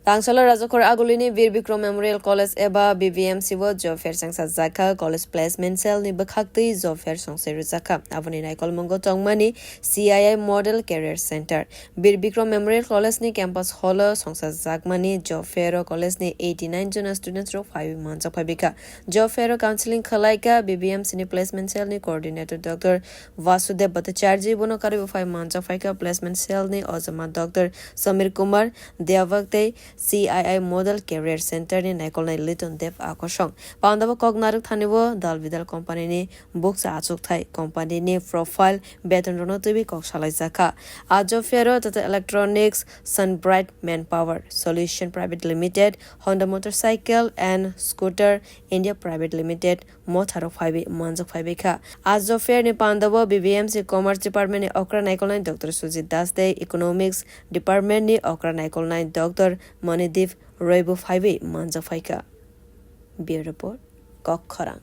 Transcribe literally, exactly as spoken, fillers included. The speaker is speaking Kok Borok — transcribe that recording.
Tangsalo Rajakhor Agulini Bir Bikrom Memorial College eba B B M C o job fair songsa jakha. College Placement Cell ni bwkhaktwi job fair songsa rwjakha. Aboni naikolmungo tongmani C I I Model Career Center. Bir Bikrom Memorial College ni campus hall o songsa jakmani job fair o college ni eighty nine jona students rok phaiwi manjak phaibikha. Job fair o counseling khwlaikha B B M C ni Placement Cell ni coordinator Doctor Vasudev Bhattacharjee, bono karwi phai manjak phaikha Placement Cell ni ojama Doctor Samir Kumar Deobag tei C I I Model Career Center ni naikolnai Liton Dev Akosong. Pandabo kok narwk thani o Dal Bidal company ni bukcha achukthai, company ni profile, beton rokno twiwi kok salaijakha. A job fair o Tata Electronics, Sunbright Manpower Solution Private Limited, Honda Motorcycle and Scooter India Private Limited motha rok phaiwi manjak phaibaikha. A job fair ni pandabo B B M C Commerce Department ni okra naikolnai Doctor Sujit Das tei Economics Department ni okra naikolnai Doctor Manidip Roy bo phaiwi manjak phaikha. Bureau Report, Kok Khorang.